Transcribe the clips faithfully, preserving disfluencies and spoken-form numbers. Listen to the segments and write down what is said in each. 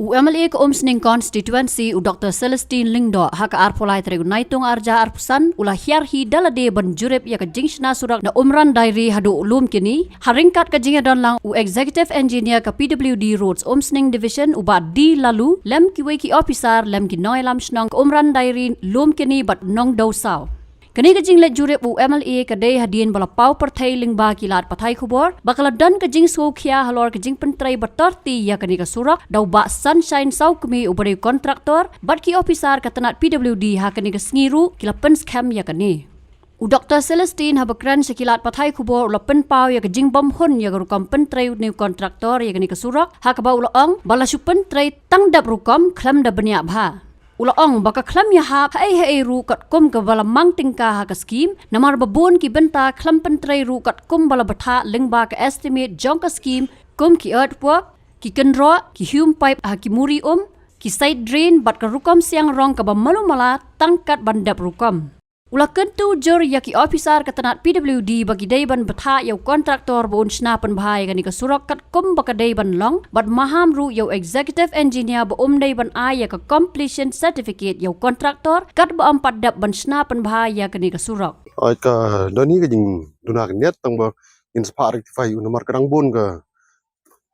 U M L A ka Umsning Constituency, u Doctor Celestine Lyngdoh, ha ka arphew lai tarik u Naitung arja arphew san, u la hiar hi da lade ban jurip ïa ka jingshna surok na Umran Dairy haduh Lumkini, ha ryngkat ka jingïadon lang u Executive Engineer ka P W D Roads Umsning Division, u Bah D Laloo, lem kiwei ki officer, lem ki nongïalam shnong ka Umran Dairy, Lumkini bad Nongdowsaw. Kane ka jingleit jurip u M L A ka dei hadien ba la paw pyrthei lyngba ki lad pathai khubor ba ka la don ka jingsngewkhia halor ka jingpyntrei ba torti ïa kane ka surok da u Bah Sunshine Sawkmie uba dei u kontraktor bad ki officer ka tnat P W D. Ha kane ka sngi ruh ki la pynskhem ïa kane. U Doctor Celestine haba kren sha ki lad pathai khubor u la pynpaw ïa ka jingbymhun ïa ka rukom pyntrei une u kontraktor ïa kane ka surok, ha kaba u la ong ba la shu pyntrei tang dep rukom khlem da bniah bha. U la ong ba ka khlem ïahap haei haei ruh katkum kaba la mang tyngka ha ka skim, namar ba bun ki bynta khlem pyntrei ruh katkum ba la bthah lyngba ka estimate jong ka skim, kum ki earthwork, ki kynroh, ki hume pipe ha ki muri um, ki side drain bad ka rukom siang rong kaba malu mala tang kat ban dep rukom. U la kyntu jur ïa ki officer ka tnat P W D ba ki dei ban bthah ïa u kontraktor ba un shna pynbha ïa kane ka surok katkum ba ka dei ban long, bad maham ruh ïa u executive engineer ba um dei ban ai ïa ka completion certificate ïa u kontraktor katba ym pat dep ban shna pynbha ïa kane ka surok. Ai ka doni ka jingduna ka niat tang ba ngin sa phah rectify u namar ka dang bun ka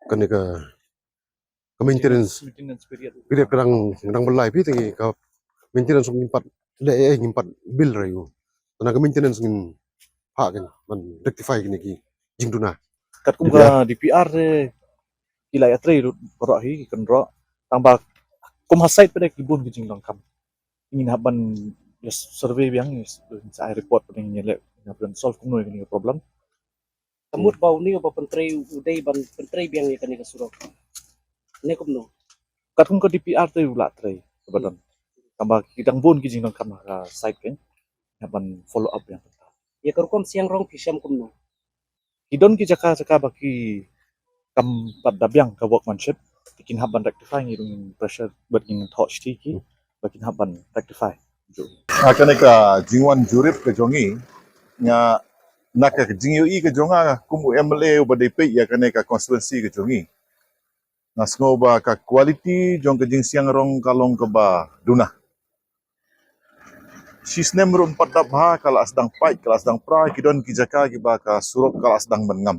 kane ka ka maintenance. Maintenance period. Period ka dang, dang bylai phi te ngi ka maintenance ngim pat leh, eh, ngim pat bill ra ïa u. Te na ka maintenance ngin phah kan ban rectify kine ki jingduna. Katkum ka D P R te ki la ïatrei lut baroh hi ki kynroh. Tang ba kum ha site pat de ki bun ki jingdonkam. Ngin hap ban ïa survey biang, ïa sa ai report pat de ngin ïa leh, ngin hap ban solve kumno ïa kine ki problem. Ka mut ba une uba pyntrei u dei ban pyntrei biang ïa kane ka surok. Ne kumno? Katkum ka D P R te u la trei kaba don. Tang ba ki dang bun ki jingdonkam ha ka site kan. Hap ban follow up biang. Ïa ka rukom siang rong phi shem kumno? Ki don ki jaka jaka ba ki kam pat da biang ka workmanship. Te kin hap ban rectify, ngi ruh ngin pressure bad ngin thoh shuh ki ba kin hap ban rectify. Ha kane ka jingwan jurip ka jong ngi, nga na ka jingïohi ka jong nga kum u M L A uba dei peit ïa kane ka constituency ka jong ngi, nga sngew ba ka quality jong ka jingsiang rong ka long kaba duna. Shi snem ruh ym pat dap bha, ka la sdang pait, ka la sdang pra, ki don ki jaka kiba ka surok ka la sdang ban ngam.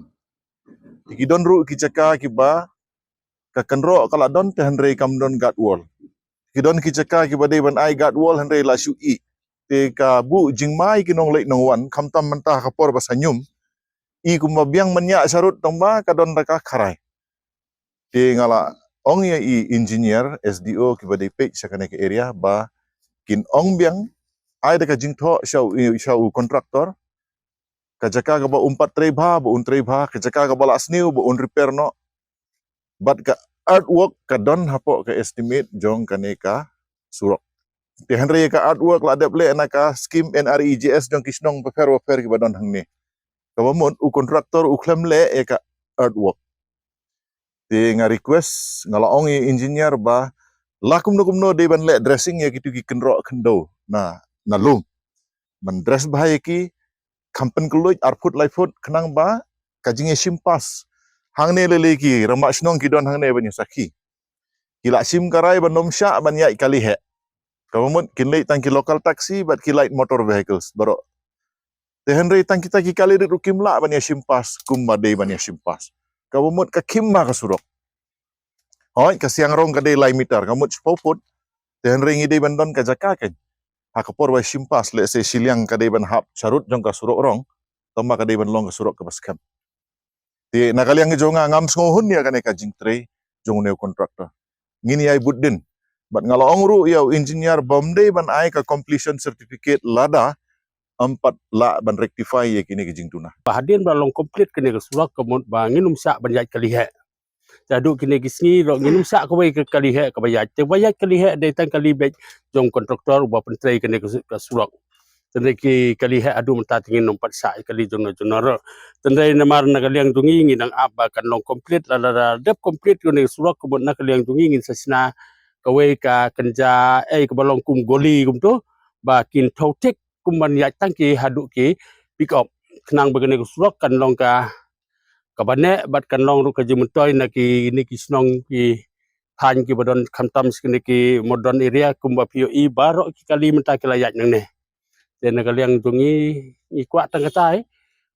Ki don ruh ki jaka kiba ka kynroh ka la don te hynrei kam don guard wall. Ki don ki jaka kiba dei ban ai guard wall hynrei la shu ih. Te ka buh jingma ïa ki nongleit nongwan, khamtam mynta ha ka por ba sha ñium. I kumba biang mynñiah sharud tang ba ka don da ka kharai. Te nga la ong ïa i engineer, S D O kiba dei peit sha kane ka area ba kin ong biang, ai da ka jingthoh sha u, sha u contractor, ka jaka kaba um pat trei bha ba un trei bha, ka jaka kaba la sniew ba un repair noh. Bad ka earthwork ka don hapoh ka estimate jong kane ka surok. Te hynrei ka earthwork la dep leh na ka skim N R E G S jong ki shnong bapher bapher kiba don hangne. Kaba mut u contractor u khlem leh ïa ka earthwork. Te nga request, nga la ong ïa engineer ba la kumno kumno dei ban leh dressing ïa kitu ki kynroh khyndew na, na lum. Ban dress bha ïa ki, kham pynkylluid ar phut lai phut khnang ba ka jingïashim pass. Hangne lei lei ki rangbah shnong ki don hangne ban ïasakhi. Ki la shim ka rai ban ym shah ban ïaid kali heh. Kaba mut kin leit tang ki local taxi bad ki light motor vehicles baroh. Te hynrei tang kita ki kali rit ruh kim lah ban ïashim pass kumba dei ban ïashim pass. Kaba mut ka khim ma ka surok. Hooid, ka siang rong ka dei lai meter, ka mut shiphew phut. Te hynrei ngi dei ban don ka jaka kan. Ha ka por ba shim pass, lehse shiliang ka dei ban hap sharud jong ka surok rong, tang ba ka dei ban long ka surok kaba skhem. Te na ka liang jong nga ngam sngewhun ïa kane ka jingtrei jong une u contractor. Ngin ïai bud dien. Bad nga la ong ruh ïa u engineer ba ym dei ban ai ka completion certificate lada ym pat lah ban rectify ïa kine ki jingduna. Ba hadien ba long complete kane ka surok ka mut ba ngin ym shah ban ïaid kali heh. Te haduh kine ki sngi ruh ngin ym shah kawei ka kali heh kaba ïaid. Te ba ïaid kali heh dei tang kali beit jong contractor uba pyntrei kane ka su-, ka surok. Te hynrei ki kali heh haduh mynta te ngin ym pat shah ïa kali jong no jong no ruh. Te hynrei namar na ka liang jong ngi ngi dang ap ba kan long complete, lada dep complete kane ka surok ka mut na ka liang jong ngi ngin sa shna kawei ka kynja, eh, kaba long kum gully kumto ba kin thew thik kum ban ïaid tang ki haduh ki pick up. Khnang ba kane ka surok kan long ka, kaba neh bad kan long ruh ka jingmyntoi na kine ki shnong ki, thaiñ kiba don khamtam sha kine ki modern area kumba phi ïohi baroh ki kali mynta ki la ïaid nangne. Te na ka liang jong ngi, ngi kwah tang katai.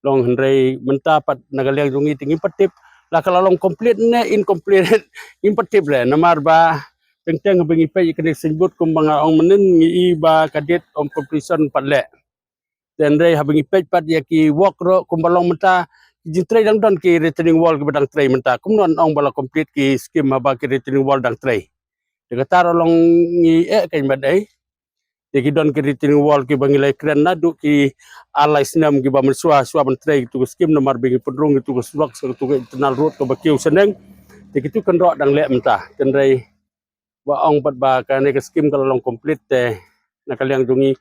Long hynrei mynta pat na ka liang jong ngi te ngim pat tip la ka la long complete ne incomplete. Ngim pat tip leh namar ba teng teng haba ngi peit ïa kane ka signboard kumba nga ong mynnin ngi i ba ka date of completion pat leh. Te hynrei haba ngi peit pat ïa ki work ruh kumba long mynta ki jingtrei dang don ki retaining wall kiba dang trei mynta. Kumno ong ba la complete ki skim haba ki retaining wall dang trei. Te kata ruh long ngi eh kein ba dei. Te ki don ki retaining wall kiba ngi la kren naduh ki ar lai snem kiba mynshuwa shuwa ban trei kitu ki skim namar ba ngi pynrung kitu ki surok sha kitu ki internal road kaba kiew shaneng. Te kitu kan ruh dang leh mynta. Te hynrei ba ong pat ba kane ka skim ka la long complete te na ka liang jong ngi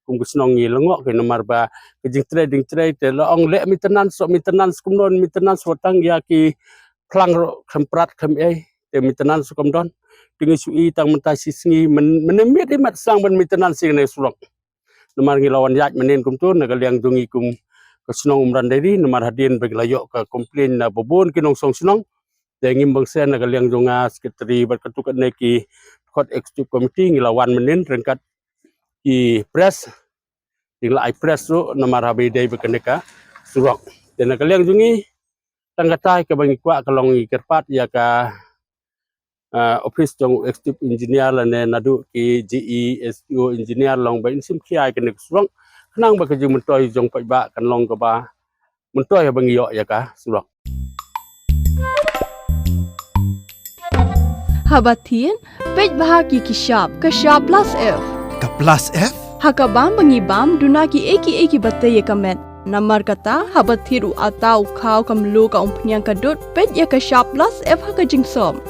kum ka shnong ngi lyngngoh kein namar ba ka jingtrei dang trei te la ong leh maintenance, so maintenance kumno maintenance, wat tang ïa ki phlang ruh khlem prat khlem ei. Te maintenance ruh kam don. Te ngi shu i tang mynta shi sngi myn-, mynne miet i mat sang ban maintenance ïa kane ka surok. Namar ngi la wan ïaid mynnin kumtu na ka liang jong ngi kum ka shnong Umranderi namar hadien ba ngi la ïoh ka complain na ba bun ki nongshong shnong. Te ngim bang sen na ka liang jong nga secretary bad katu katne ki khot executive committee ngi la wan mynnin ryngkat ki press. Te ngi la ai press ruh namar haba ïadei bad kane ka surok. Te na ka liang jong ngi tang katai kaba ngi kwah ka long ngi kyrpad ïa ka ah, office jong executive engineer lane naduh ki J E, S E O engineer long ba in shim khia ïa kane ka surok khnang ba ka jingmyntoi jong paidbah kan long kaba myntoi haba ngi ïoh ïa ka surok. Haba thied, peit bha ki ki shap, ka shap plus F. Ka plus F? Ha ka bam ba ngi bam, duna ki ei ki ei kiba tei ïa ka met. Namar kata, haba thied u atta u khaw ka mluh ka umphniang ka dud, peit ïa ka shap plus F ha ka jingsop.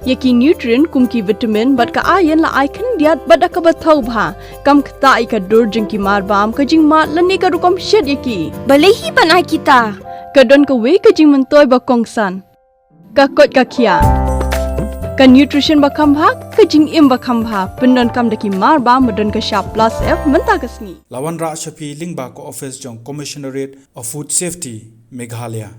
Ïa ki nutrient kum ki vitamin bad ka iron la ai khyndiat bad da kaba thaw bha. Kam ktah ïa ka dur jong ki marbam, ka jingmad lane ka rukom shet ïa ki. Balei hi ban ai kita? Ka don kawei ka jingmyntoi ba kongsan. Ka koit ka khiah. Ka nutrition ba kham bha, ka jingim ba kham bha. Pyndonkam da ki marbam ba don ka shap plus F mynta ka sngi. La wanrah sha phi lyngba ka office jong Commissionerate of Food Safety, Meghalaya.